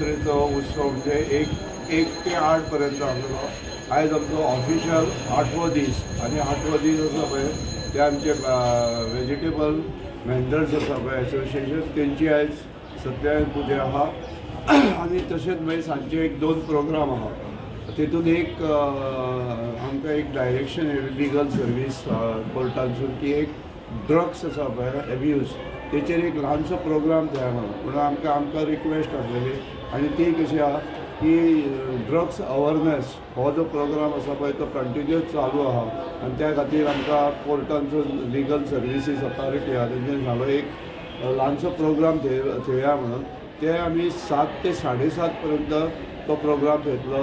जात्रेचो उत्सव म्हणजे एक एक ते आठ पर्यंत आसलो. आयज आमचो ऑफिशियल आठवो दीस आनी आठवो दीस आसा पळय, ते आमचे वेजिटेबल वेंडर्स आसा पळय एसोसिएशन, तेंची आयज सत्यनारायण पुजा आहा आनी तशेंच मागीर सांजचे एक दोन प्रोग्राम आहा. तेतून एक आमकां एक डायरेक्शन लिगल सर्वीस कोर्टांसून की एक ड्रग्स आसा पळय एब्यूज, तेचेर एक ल्हानसो प्रोग्राम थंय म्हणून म्हणून आमकां रिक्वेस्ट आसलेली. आनी ती कशी आहा की ड्रग्स अवेरनेस हो जो प्रोग्राम आसा पळय, तो कंटिन्युअस चालू आहा आनी त्या खातीर आमकां कोर्टांसून लिगल सर्विसीस अथॉरिटी आहा, तेंच्यानी सांगलो एक ल्हानसो प्रोग्राम थंय थेवया म्हणून. ते आमी 7 ते 7:30 पर्यंत तो प्रोग्राम थेयतलो.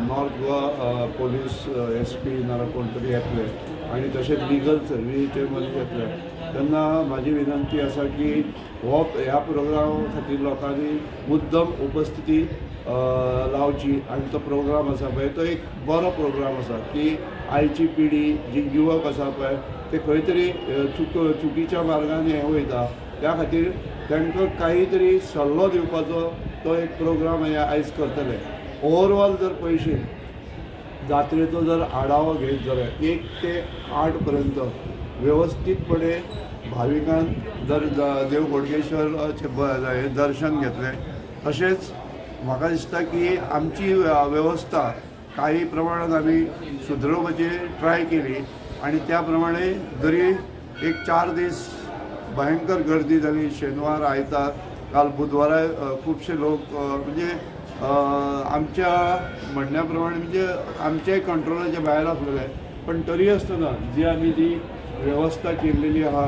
नॉर्थ गोवा पोलीस एसपी नाल्यार कोण तरी येतले आनी तशेंच लिगल सर्विसीचे मनीस येतले. तेन्ना म्हाजी विनंती आसा की हो ह्या प्रोग्रामा खातीर लोकांनी मुद्दम उपस्थिती लावची. आनी तो प्रोग्राम आसा पळय, तो एक बरो प्रोग्राम आसा की आयची पिढी जी युवक आसा पळय, ते खंय तरी चुकीच्या मार्गान हे वयता, त्या खातीर तांकां काही तरी सल्लो दिवपाचो तो एक प्रोग्राम हे आयज करतले. ओवरऑल जर पळयशी, जात्रेचो जर आढावो घेत जाल्यार 1 ते 8 पर्यंत वेवस्थीतपणे भाविकान जर देव बोडगेश्वराचें हें दर्शन घेतलें, तशेंच म्हाका दिसता की आमची वेवस्था काही प्रमाणात आमी सुदरोवपाची ट्राय केली आनी त्या प्रमाणे जरी एक 4 दीस भयंकर गर्दी जाली, शेनवार, आयतार, काल बुधवारा खुबशे लोक म्हणजे आमच्या म्हणण्या प्रमाणे म्हणजे आमच्याय कंट्रोलाच्या भायर आसलेले, पण तरी आसतना जी आमी जी वेवस्था केल्लेली आहा,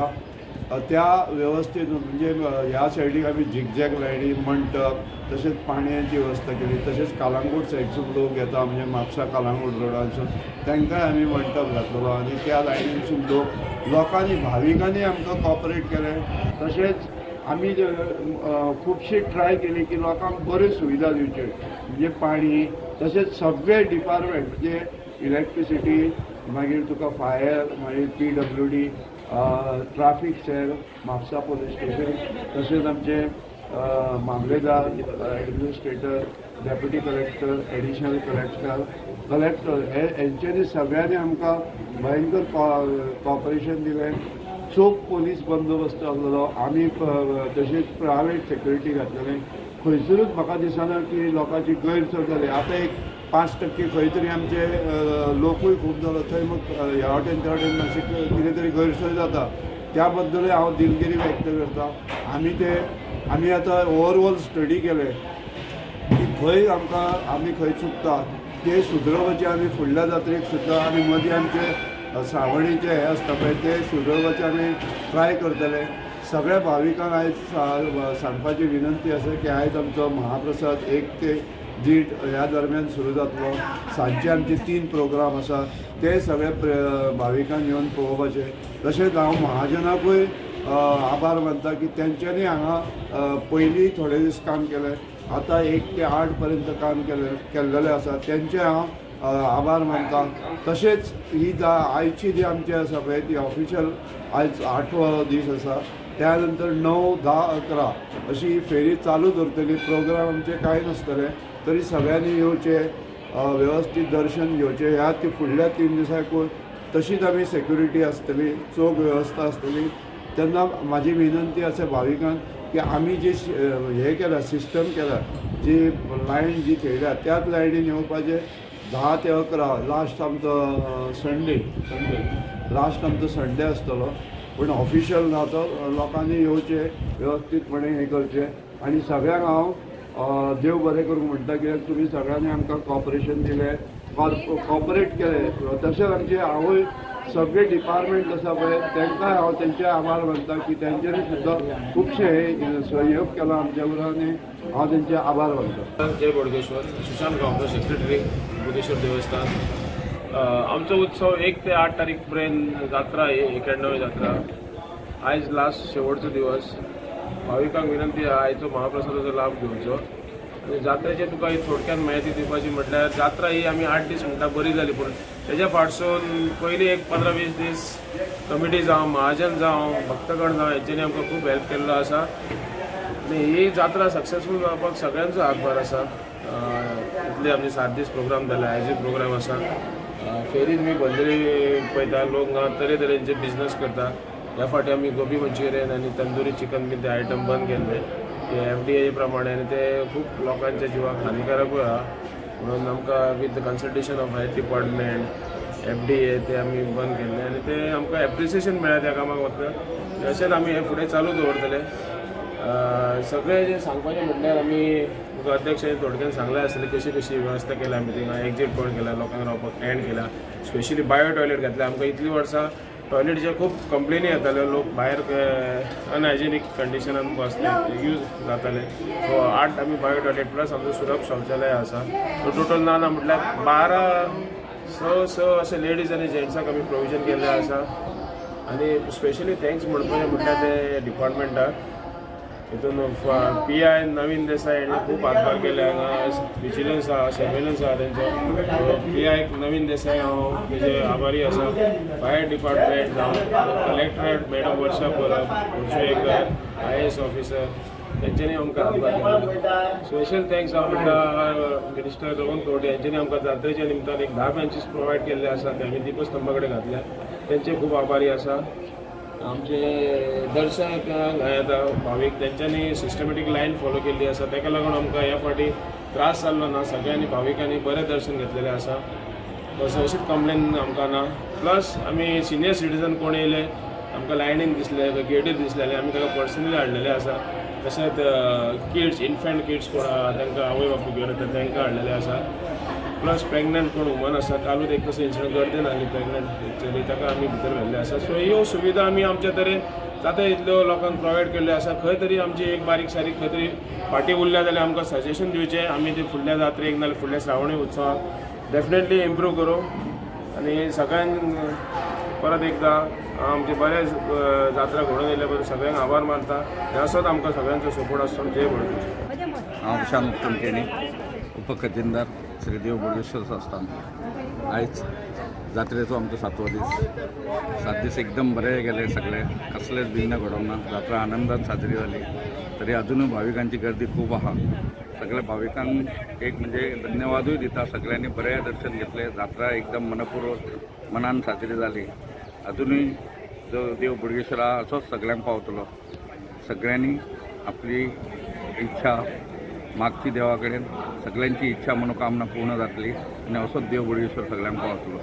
त्या वेवस्थेतून म्हणजे ह्या सायडीक आमी झिगझॅग लायनी, मंटप, तशेंच पाणयाची वेवस्था केली. तशेंच कालांगूट सायडसून लोक येता, म्हणजे म्हापसा कालांगूट रोडांसून, तांकांय आमी मंटप घातलेलो आनी त्या लायनीनसून लोकांनी, भाविकांनी आमकां कॉपरेट केलें. तशेंच आमी जे खुबशी ट्राय केली की लोकांक बऱ्यो सुविधा दिवच्यो, म्हणजे पाणी, तशेंच सगळे डिपार्टमेंट, म्हणजे इलेक्ट्रिसिटी, मागीर तुका फायर, मागीर PWD, traffic cell, Mapusa police station, तशेंच आमचे मामलेदार, administrator, deputy collector, additional collector, collector, हे हेंच्यांनी सगळ्यांनी आमकां भयंकर कॉपरेशन दिलें. चोख पोलीस बंदोबस्त आसलेलो. आमी तशेंच प्रायवेट सेक्युरिटी घातलेले. खंयसरूच म्हाका दिसना की लोकांची गैरसोय जाली. आतां एक 5% खंय तरी आमचे लोकूय खूब जालो, थंय मग ह्या वाटेन त्या वाटेन मातशी कितें तरी गैरसोय जाता, त्या बद्दलूय हांव दिलगिरी व्यक्त करता. आमी ते आमी आतां ओवरऑल स्टडी केले की खंय आमकां आमी खंय चुकता, ते सुदरोवपाचे आमी फुडल्या जात्रेक सुद्दां आमी मदीं आमचे श्रावणीचे हे आसता पळय, ते सुदरोवपाचे आमी ट्राय करतले. सगळ्या भाविकांक आयज सांगपाची विनंती आसा की आयज आमचो महाप्रसाद 1 ते 1.5 ह्या दरम्यान सुरू जातलो. सांजचे आमचे तीन प्रोग्राम आसा, ते सगळे भाविकांक येवन पळोवपाचे. तशेंच हांव महाजनाकूय आभार मानता की तेंच्यांनी हांगा पयलीं थोडे दीस काम केलें, आतां 1 ते 8 पर्यंत काम केल्लेलें आसा, तेंचे हांव आभार मानता. तशेंच ही आयची जी आमची आसा पळय, ती ऑफिशियल आयज आठवो दीस आसा. त्या नंतर 9, 10, 11 अशी ही फेरी चालू दवरतली. प्रोग्राम आमचे कांय नासतले, तरी सगळ्यांनी येवचे, वेवस्थीत दर्शन घेवचें. ह्या ती फुडल्या 3 दिसांकूय तशीच आमी सेक्युरिटी आसतली, चोख वेवस्था आसतली. तेन्ना म्हाजी विनंती आसा भाविकांक की आमी जे हे केला, सिस्टम केला, जी लायन जी थेयल्या, त्याच लायनीन येवपाचें. 10 ते 11 लास्ट आमचो संडे, संडे लास्ट आमचो संडे आसतलो, पूण ऑफिशियल ना तो. लोकांनी येवचें, वेवस्थीतपणे हें करचें आनी सगळ्यांक हांव देव बरें करूं म्हणटा, कित्याक तुमी सगळ्यांनी आमकां कॉपरेशन दिलें, कॉपरेट केलें. तशेंच आमचे हांवूय सगळे डिपार्टमेंट आसा पळय, तांकांय हांव तेंचे आभार मानता की तेंच्यांनी सुद्दां खुबशे हे सहयोग केला आमच्या बरोबर आनी हांव तेंचे आभार मानता. जय बोडगेश्वर. सुशांत गांवकर, सेक्रेटरी, बोडगेश्वर देवस्थान. आमचो उत्सव 1 ते 8 तारीख पर्यंत जात्रा ही 91 जात्रा. आयज लास्ट शेवटचो दिवस. भाविकांक विनंती आहा, आयचो महाप्रसादाचो लाभ घेवचो. आनी जात्रेचे तुका ही थोडक्यात म्हायती दिवपाची म्हटल्यार, जात्रा ही आमी 8 दीस म्हणटा बरी जाली, पूण तेज्या फाटसून पयलीं एक 15-20 दीस कमिटी जावं, महाजन जावं, भक्तगण जावं, हेंच्यांनी आमकां खूब हेल्प केल्लो आसा. आनी ही जात्रा सक्सेसफूल जावपाक सगळ्यांचो हातभार आसा. इतले आमचे 7 दीस प्रोग्राम जाले, आयजूय प्रोग्राम आसा. फेरीन मी बंदरी पळयता, लोक हांगा तरेतरेचे बिजनस करता. ह्या फावटी आमी गोबी मंचुरियन आनी तंदुरी चिकन बीन ते आयटम बंद केल्ले एफडीए प्रमाणे, आनी ते खूब लोकांच्या जिवाक हानिकारकूय आहा. म्हणून आमकां with the consultation of health department, FDA, ते आमी बंद केल्ले आनी ते आमकां एप्रिसिएशन मेळ्ळें त्या कामाक वतना. अशेंच आमी हें फुडें चालू दवरतले. सगळें जें सांगपाचें म्हटल्यार, आमी तुका अध्यक्षांनी थोडक्यान सांगलें आसतलें कशी कशी वेवस्था केल्या आमी. थिंगा एक्झीट पॉयंट केला, लोकांक रावपाक टेंट केला, स्पेशली बायो टॉयलेट घातले. आमकां इतलीं वर्सां टॉयलेटीचे खूब कंप्लेनी येताल्यो, लोक भायर अनहायजेनीक कंडिशनान बसले, यूज जाताले. सो 8 आमी बायो टॉयलेट प्लस आमचो सुलभ शौचालय आसा. सो टोटल ना ना म्हटल्यार 12 6 6 अशे लेडीज आनी जेंट्साक आमी प्रोविजन केल्लें आसा. आनी स्पेशली thanks म्हणपाचें म्हटल्यार ते डिपार्टमेंटाक, हितून पीआय नवीन देसाय हाणें खूब हातभार केले हांगा. विजिलन्स आहा, सर्वेलन्स आहा तेंचो. पीआय नवीन देसाय हांव तेजे आभारी आसा. फायर डिपार्टमेंट जावं, कलेक्टरेट मॅडम वर्षा परब, वर्षुएकर, आयएएस ऑफिसर, तेंच्यांनी आमकां हातभार केला. स्पेशल thanks हांव म्हणटा मिनिस्टर रोहन खंवटे, हांच्यांनी आमकां जात्रेच्या निमतान एक 10 बेंचीस प्रोवायड केल्ले आसा, ते आमी दीपस्तंभा कडेन घातल्या, तेंचे खूब आभारी आसा. आमचे दर्शक येता भावीक, तेंच्यांनी सिस्टमॅटीक लायन फॉलो केल्ली आसा, ताका लागून आमकां ह्या फावटी त्रास जाल्लो ना. सगळ्यांनी भाविकांनी बरें दर्शन घेतलेलें आसा, तसो अशीच कंप्लेन आमकां ना. प्लस आमी सिनियर सिटीजन कोण येयले आमकां लायनीन दिसले, गेटीर दिसले जाल्यार आमी ताका पर्सनली हाडलेले आसा. तशेंच किड्स, इन्फंट किड्स कोण आहा, तांकां आवय बापूय घेवन येता, तांकां हाडलेले आसा. प्लस प्रेग्नंट कोण वुमन आसा, कालूच एक तसो इन्सिडंट, गर्देन आहली प्रेग्नंट चली, ताका आमी भितर व्हेल्ले आसा. सो ह्यो सुविधा आमी आमच्या तरेन जाता तितल्यो लोकांक प्रोवायड केल्ल्यो आसा. खंय तरी आमची एक बारीक सारीक खंय तरी फाटीं उरल्या जाल्यार आमकां सजेशन दिवचें, आमी ते फुडल्या जात्रेक नाल्यार फुडल्या श्रावणी उत्सवाक डेफिनेटली इम्प्रूव करूं. आनी सगळ्यांक परत एकदां आमचे बरेच जात्रा घडोवन येयल्या बद्दल सगळ्यांक आभार मानता आनी असोच आमकां सगळ्यांचो सपोर्ट आसतो. जय बोडगेश्वर. हांव श्याम कुलकर्णी, उपखजिनदार, श्री देव बोडगेश्वर संस्थान. आयज जात्रेचो आमचो सातवो दीस. 7 दीस एकदम बरे गेले सगळे, कसलेच विघ्न घडोवंक ना. जात्रा आनंदान साजरी जाली. तरी अजुनूय भाविकांची गर्दी खूब आहा. सगळ्या भाविकांक एक म्हणजे धन्यवादूय दिता, सगळ्यांनी बरें दर्शन घेतलें. जात्रा एकदम मनपूर्वक मनान साजरी जाली. अजुनूय जो देव बोडगेश्वर आहा, असोच सगळ्यांक पावतलो. सगळ्यांनी आपली इच्छा मागची देवा कडेन, सगळ्यांची इच्छा मनोकामना पूर्ण जातली आनी असोच देव बोडगेश्वर सगळ्यांक पावतलो.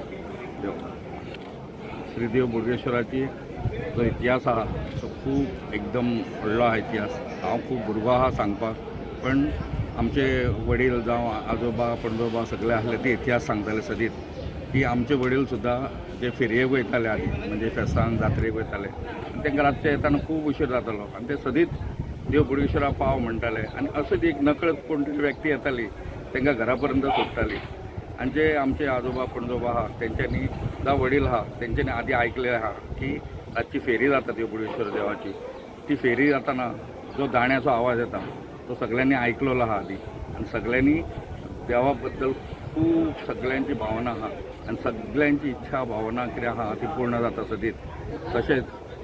देव श्री देव बोडगेश्वराची जो इतिहास आहा तो खूब एकदम व्हडलो आहा इतिहास. हांव खूब भुरगो आहा सांगपाक, पण आमचे वडील जावं आजोबा पणजोबा सगळे आसले, ते इतिहास सांगताले सदींच की आमचे वडील सुद्दां जे फेरयेक वयताले आदी, म्हणजे फेस्तांक जात्रेक वयताले, आनी तांकां रातचे येताना खूब उशीर जातालो आनी ते सदींच देव बोडगेश्वरा पाव म्हणटाले. आनी असोच एक नकळत कोण तरी व्यक्ती येताली, तांकां घरा पर्यंत सोडटाली. आनी जे आमचे आजोबा पणजोबा आहा तेंच्यांनी जावं वडील आहा तेंच्यांनी आदी आयकलें आहा की रातची फेरी जाता देव बोडगेश्वर देवाची. ती फेरी जाताना जो दाण्याचो आवाज येता तो सगळ्यांनी आयकलेलो आहा आदी. आनी सगळ्यांनी देवा बद्दल खूब सगळ्यांची भावना आहा आनी सगळ्यांची इच्छा भावना कितें आहा ती पूर्ण जाता सदींच. तशेंच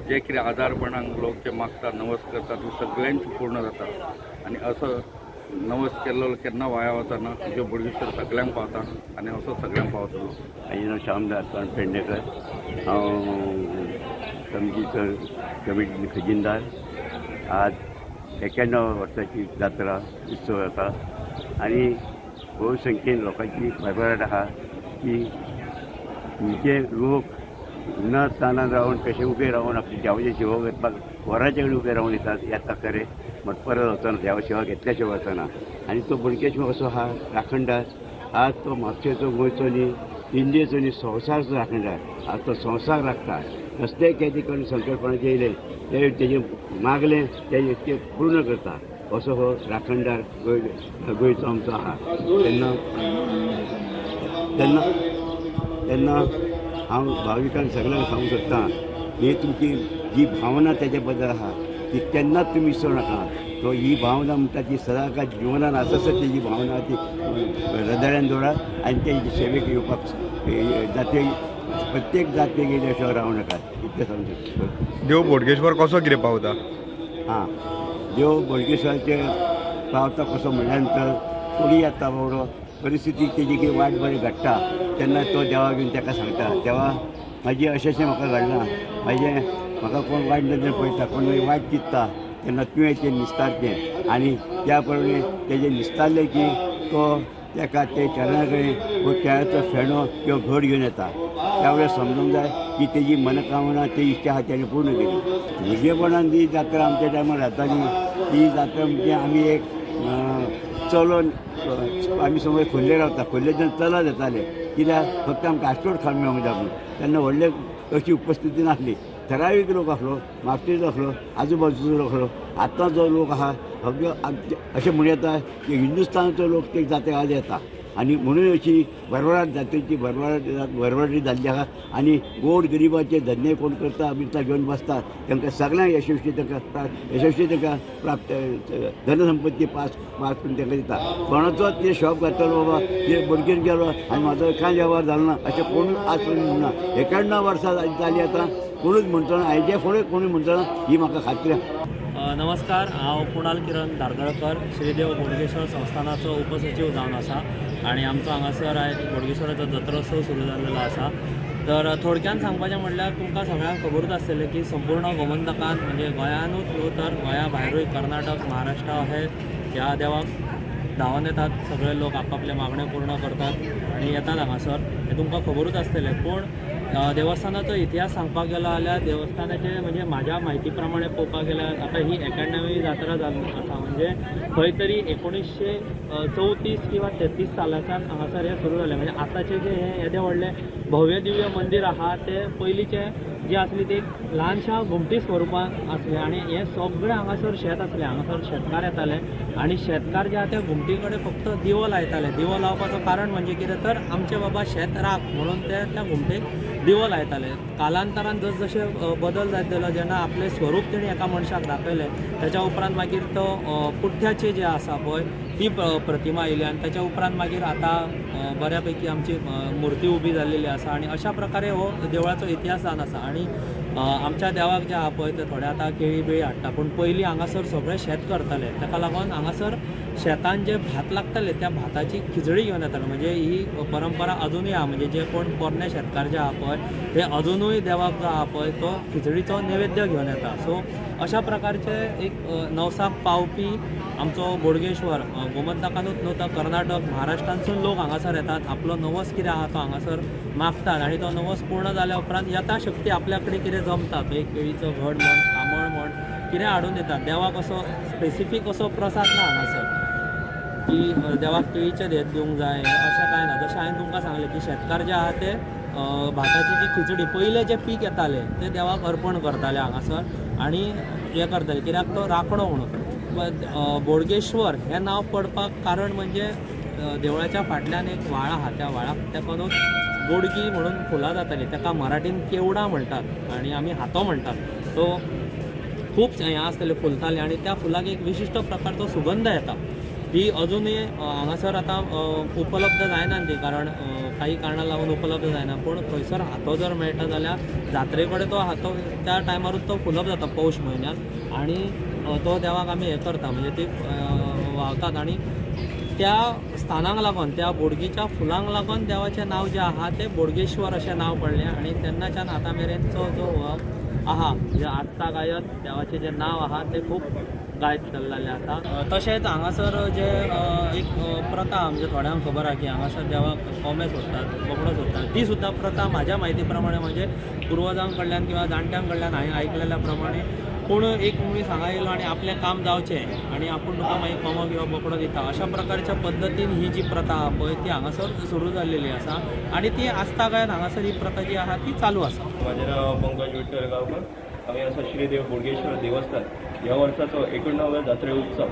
जे कितें आजारपणाक लोक जे मागता, नवस करता, ती सगळ्यांची पूर्ण जाता. आनी असो नवस केल्लो केन्ना वाया वचना. देव बोडगेश्वर सगळ्यांक पावता आनी असो सगळ्यांक पावतलो. म्हजें नांव श्यामदास पेडणेकर. हांव कमिटीचो कमिटी खजिनदार. आज 91 वर्साची जात्रा उत्सव जाता आनी भोव संख्येन लोकांची भरभराट आहा की म्हणजे लोक उन्हात तानात रावन कशे उबे रावन आपली देवाची सेवा करपाक वरांच्या कडेन उबे रावन येतात, येता खरें, बट परत वचना, देवा सेवा घेतल्या शिवाय वचना. आनी तो बोडगेश्वर असो आहा राखणदार. आज तो म्हापशेचो, गोंयचो न्ही, इंडियेचो न्ही, संवसारचो राखणदार. आज तो संवसार राखता. कसलेय केदी करून संकल्पना येयले ते तेजें मागलें तेजें ते पूर्ण करता. असो हो राखणदार गोंय गोंयचो आमचो आहा. तेन्ना तेन्ना तेन्ना हांव भाविकांक सगळ्यांक सांगूंक सोदतां, ही तुमची जी भावना तेजे बद्दल आहा ती केन्नाच तुमी विसरूं नाका. तो ही भावना म्हणटा ती सदांकाळ जिवनान आसा, तेजी भावना ती हृदयान दवरात आनी ते सेवेक येवपाक जाते, प्रत्येक जाते गेले अशें रावं नाका, इतलें सांगू शकता. देव बोडगेश्वर कसो कितें पावता? हां. देव बोडगेश्वराचेर पावता कसो म्हणल्या नंतर कोणी येता बाबडो परिस्थिती तेजी कितें वायट बरें घडटा तेन्ना तो देवाक येवन ताका सांगता, देवा म्हाजी अशें अशें म्हाका घडलां, म्हाजें म्हाका कोण वायट नदरेन पळयता, कोण वायट चिंत्ता, तेन्ना तुवें तें निस्तारचें. आनी त्या प्रमाणे तेजें निस्तारलें की तो ताका ते चरणा कडेन वो केळ्याचो फेणो किंवा घड घेवन येता. त्या वेळार समजूंक जाय की तेजी मनकामना, ती इच्छा आहा तेणें पूर्ण केली. भुरगेपणान जी जात्रा आमच्या टायमार जाताली ती जात्रा म्हणजे आमी एक चलोन आमी समज खोल्ले रावता, खोल्लेच्यान चलत येताले कित्याक फक्त आमकां आस्टोड खाण मेळूंक जाय म्हणून. तेन्ना व्हडले अशी उपस्थिती नासली, ठरावीक लोक आसलो, म्हापशेचो आसलो, आजू बाजूचो लोक आसलो. आतां जो लोक आहा सगळे अशें म्हणूं येता की हिंदुस्थानाचो लोक ते जात्रेक आज येता आनी म्हणून अशी भरभराट जात्रेची भरभराट भरभराटी जाल्ली आहा. आनी गोड गरिबाचे धंदे कोण करता बिरता घेवन बसता तांकां सगळ्यांक यशस्वी तांकां यशस्वी तांकां प्राप्त धनसंपत्ती पास पास करून तांकां दिता. कोणाचोच ते शॉप घातलो बाबा ते बोडगेर गेलो आनी म्हाजो कांय वेव्हार जालो ना अशें कोणूच आज पर्यंत म्हणना. 91 वर्सां जालीं आतां कोणूच म्हणचो ना, हाजे फुडें कोणूय म्हणचो ना ही म्हाका खात्री आहा. नमस्कार, हांव कुणाल किरण धारगळकर, श्रीदेव बोडगेश्वर संस्थानाचो उपसचीव जावन आसा आनी आमचो हांगासर आयज बोडगेश्वराचो जत्रोत्सव सुरू जाल्लेलो आसा. तर थोडक्यान सांगपाचें म्हणल्यार तुमकां सगळ्यांक खबरूच आसतलें की संपूर्ण गोमंतकान म्हणजे गोंयानूच न्हू तर गोंया भायरूय कर्नाटक, महाराष्ट्र हे ह्या देवाक धांवन येतात. सगळे लोक आपापले मागण्यो पूर्ण करतात आनी येतात हांगासर, हें तुमकां खबरूच आसतलें. पूण देवस्थानाचो इतिहास सांगपाक गेलो जाल्यार देवस्थानाचे म्हणजे म्हाज्या म्हायती प्रमाणे पळोवपाक गेल्यार आतां ही 91वी जात्रा जावन आसा, म्हणजे खंय तरी 1934 किंवा 33 सालाच्यान हांगासर हें सुरू जालें. म्हणजे आतांचें जें हें येदें व्हडलें भव्य दिव्य मंदीर आहा तें पयलींचें जी आसली ती एक ल्हानशा घुमटी स्वरुपान आसलें आनी हें सगळें हांगासर शेत आसलें. हांगासर शेतकार येताले आनी शेतकार जे आहा ते घुमटी कडेन फक्त दिवो लायताले. दिवो लावपाचो कारण म्हणजे कितें तर आमचें बाबा शेत राख म्हणून ते त्या घुमटेक दिवो लायताले. कालांतरान जस जशे बदल जायत गेलो, जेन्ना आपलें स्वरूप तेणी एका मनशाक दाखयलें, तेच्या उपरांत मागीर तो पुठ्ठ्याची जे आसा पळय ती प्रतिमा येयली आनी तेच्या उपरांत मागीर आतां बऱ्या पैकी आमची मुर्ती उबी जाल्लेली आसा. आनी अशा प्रकारे हो देवळाचो इतिहास जावन आसा. आनी आमच्या देवाक जे आहा पळय ते थोडे आतां केळी बिळी हाडटा, पूण पयलीं हांगासर सगळें शेत करताले. ताका लागून हांगासर शेतान जे भात लागताले त्या भाताची खिचडी घेवन येताले. म्हणजे ही परंपरा अजुनूय आहा. म्हणजे जे कोण पोरणे शेतकार जे आहा पळय ते अजुनूय देवाक जो आहा पळय तो खिचडीचो नैवेद्य घेवन येता. सो अशा प्रकारचे एक नवसाक पावपी आमचो बोडगेश्वर गोमंतकानूच न्हू तर कर्नाटक, महाराष्ट्रांतसून लोक हांगासर येतात, आपलो नवस कितें आहा तो हांगासर मागतात आनी तो नवस पूर्ण जाल्या उपरांत यथाशक्ती आपल्या कडेन कितें जमता तो एक केळीचो घड म्हण, कांबळ म्हण, कितें हाडून दितात. देवाक असो स्पेसिफीक असो प्रसाद ना हांगासर की देवाक केळीचें धेत दिवंक जाय अशें कांय ना. जशें हांवें तुमकां सांगलें की शेतकार जे आहा ते भाताची जी खिचडी पयलें जें पीक येतालें तें देवाक अर्पण करताले हांगासर आनी हें करताले कित्याक तो राखणो म्हणून. बोडगेश्वर हें नांव पडपाक कारण म्हणजे देवळाच्या फाटल्यान एक व्हाळ आहा, त्या व्हाळाक तेकोनूच बोडगी म्हणून फुलां जातालीं, ताका मराठीन केवडा म्हणटात आनी आमी हातो म्हणटात. सो खूब हें आसतालें, फुलतालें आनी त्या फुलाक एक विशिश्ट प्रकारचो सुगंध येता. ती अजुनूय हांगासर आतां उपलब्ध जायना ती, कारण काही कारणां लागून उपलब्ध जायना. पूण खंयसर हातो जर मेळटा जाल्यार जात्रे कडेन तो हातो त्या टायमारूच तो फुलप जाता पौष म्हयन्यात आनी तो देवाक आमी हें करता, म्हणजे ती व्हांवतात आनी त्या स्थानाक लागून, त्या बोडगीच्या फुलांक लागून देवाचें नांव जें आहा तें बोडगेश्वर अशें नांव पडलें. आनी तेन्नाच्यान आतां मेरेनचो जो हो आहा म्हणजे आजता गायत देवाचें जें नांव आहा तें खूब गायत चल्लेलें आसा. तशेंच हांगासर जे एक प्रथा म्हणजे थोड्यांक खबर आहा की हांगासर देवाक कोंबे सोडटात, बोकडो सोडटात, ती सुद्दां प्रथा म्हाज्या म्हायती प्रमाणे म्हणजे पुर्वजां कडल्यान किंवा जाणट्यां कडल्यान हांवें आयकलेल्या प्रमाणे कोण एक मनीस हांगा येयलो आनी आपलें काम जावचें आनी आपूण तुका मागीर कोंबो किंवा बोकडो दिता, अशा प्रकारच्या पद्दतीन ही जी प्रथा आहा पळय ती हांगासर सुरू जाल्लेली आसा आनी ती आसता गायत हांगासर ही प्रथा जी आहा ती चालू आसा. माझे नाव पंकज विठ्ठल गावकर. आमी आसा श्रीदेव बोडगेश्वर देवस्थान. ह्या वर्साचो 89व्या जात्रे उत्सव.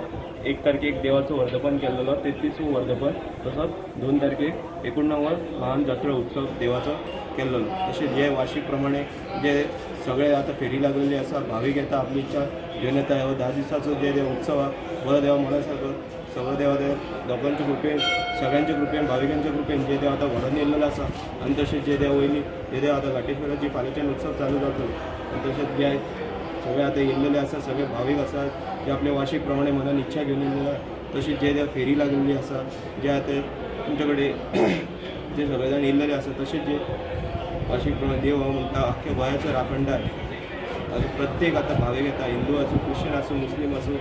1 तारखेक देवाचो वर्धपन केल्लो, 33वो वर्धपन. तसोच 2 तारखेक 89वो महान जात्रा उत्सव देवाचो केल्लो. तशेंच जे वार्षिक प्रमाणे जे सगळे आतां फेरी लागलेली आसा, भावीक येता, आपली इच्छा घेवन येता. हो 10 दिसाचो जे देव उत्सव आहा, बरो देवा म्हणा सारको सगळो देवा ते लोकांच्या कृपेन, सगळ्यांच्या कृपेन, भाविकांच्या कृपेन जे देव आतां व्हडोन येयल्लो आसा. आनी तशेंच जे देव वयली जे देव आतां घाटेश्वराची फाल्यांच्यान उत्सव चालू जातलो. आनी तशेंच जे सगळे आतां येयल्लेले आसा, सगळे भावीक आसा जे आपले वार्षिक प्रमाणे मनान इच्छा घेवन येयल्ले आसा. तशीच जे जे फेरी लागलेली आसा, जे आतां तुमचे कडेन जे सगळे जाण येयल्लेले आसा, तशेंच जे वार्षिक प्रमाणे देव हो म्हणटा अख्ख्या गोंयाचो राखणदार. आनी प्रत्येक आतां भावीक येता, हिंदू आसूं, क्रिश्चन आसूं, मुस्लीम आसूं,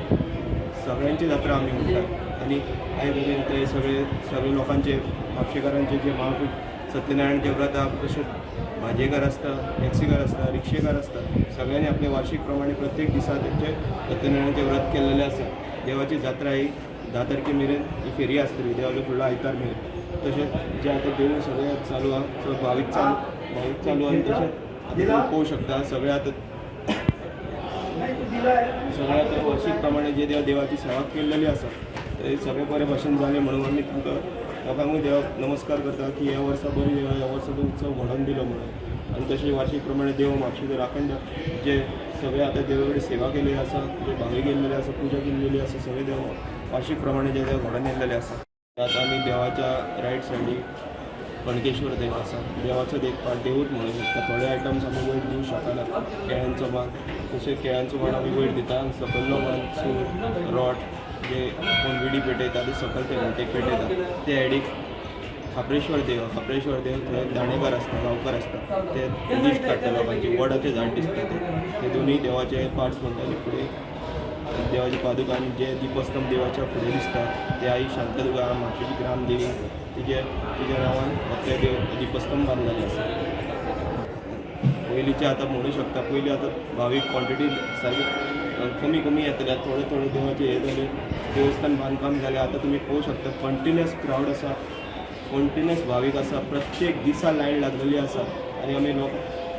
सगळ्यांची जात्रा आमी म्हणटात. आनी आयज मेरेन ते सगळे सगळे लोकांचे, म्हापशेकारांचे जे महापूज सत्यनारायणचे व्रत आहा, तशेंच भाजयेकार आसता, टॅक्सीकार आसता, रिक्षेकार आसता, सगळ्यांनी आपले वार्षिक प्रमाणे प्रत्येक दिसा तेंचे सत्यनारायणाचें व्रत केल्लेलें आसा. देवाची जात्रा ही 10 तारखे मेरेन ही फेरी आसतली, देवाचो फुडलो आयतार मेरेन. तशेंच जे आतां देवूळ सगळें चालू आहा, सो भावीक चालू आनी तशेंच आतां तुमी पळोवंक शकता, सगळें आतां सगळ्या आतां वर्षीक प्रमाणे जे देवा देवाची सेवा केल्लेली आसा, ते सगळें बरे भशेन जालें म्हणून आमी तुमकां लोकांकूय देवाक नमस्कार करता की ह्या वर्सा बरी देवा ह्या वर्सा तो उत्सव घडोवन दिलो म्हणून. आनी तशें वार्षिक प्रमाणे देव म्हापशेचो राखणदार, जे सगळे आतां देवा कडेन सेवा केल्ली आसा, जे भावीक येयल्लेले आसा, पुजा केल्लेली आसा, सगळे देव वार्षिक प्रमाणे जे देव घडोवन येयल्लेले आसा. आतां आमी देवाच्या रायट सायडीक कणकेश्वर देव आसा. देवाचो एक पार्ट देवूच म्हणूं शकता. थोडे आयटम्स आमी वयर दिवंक शकना. केळ्यांचो मान, तशें केळ्यांचो मान आमी वयर दिता. सकयलो मान सूर रोट जे कोण विडी पेटयता ते सकयल ते घंटेक पेटयता. ते सायडीक खाप्रेश्वर देव. खाप्रेश्वर देव थंय दाणेकार आसता, गांवकार आसता, ते लिस्ट काडटा लोकांची. वडाचें झाड दिसता ते. ते दोनूय देवाचे पार्ट्स म्हणटा. आनी फुडें देवाचे पादुका आनी जे दीपस्तंभ देवाच्या फुडें दिसता ते आई शांतादुर्गा, म्हापशेची ग्रामदेवी, तिच्या नांवान ते देव दीपस्तंभ बांदलेले आसा. पयलींचे आतां म्हणू शकता, पयलीं आतां भावीक क्वॉन्टिटी सारकी कमी कमी येतले. आतां थोडे थोडे देवाचे हे जाले, देवस्थान बांदकाम जालें. आतां तुमी पळोवंक शकता, कंटिन्युअस क्रावड आसा, कंटिन्युअस भावीक आसा, प्रत्येक दिसा लायन लागलेली आसा. आनी आमी लोक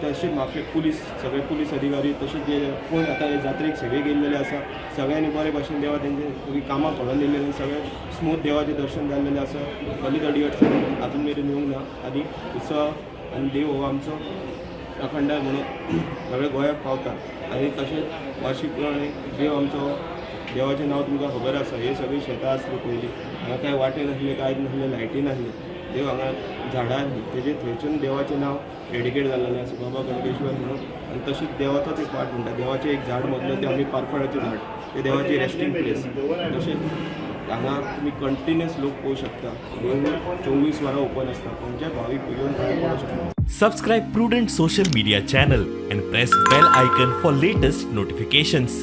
तशेंच म्हापशे पुलीस, सगळे पुलीस अधिकारी, तशेंच जे कोण आतां हे जात्रेक सेवेक येयल्लेले आसा, सगळ्यांनी बरे भाशेन देवा तेंचे सगळीं कामां घडोवन दिल्लेली आनी सगळें स्मूथ देवाचें दर्शन जाल्लेलें आसा. कसलीच अडी अडचण अजून मेरेन येवंक ना. आनी उत्सव आनी देव हो आमचो राखणदार म्हणून सगळे गोंयाक पावता. आनी तशेंच वार्षिक प्रमाणे देव आमचो, देवाचें नांव तुमकां खबर आसा. हे सगळीं शेतां आसलीं पयलीं, हांगा कांय वाटे नासले, कांय नासलें, लायटी नासली, देव हांगा झाडां आसलीं, तेजे थंयच्यान देवाचें नांव डेडिकेट जाल्लेलें आसा, बाबा कणकेश्वर म्हणून. आनी तशीच देवाचोच एक पार्ट म्हणटा, देवाचें एक झाड मदलें तें आमी पारफळाचें झाड, तें देवाचें रेस्टिंग प्लेस. तशेंच हांगा तुमी कंटिन्युअस लोक पळोवंक शकता, देवूळ 24 वरां ओपन आसता, खंयच्याय भावीक येवन थंय पळोवंक शकता. Subscribe Prudent Social Media channel and press bell icon for latest notifications.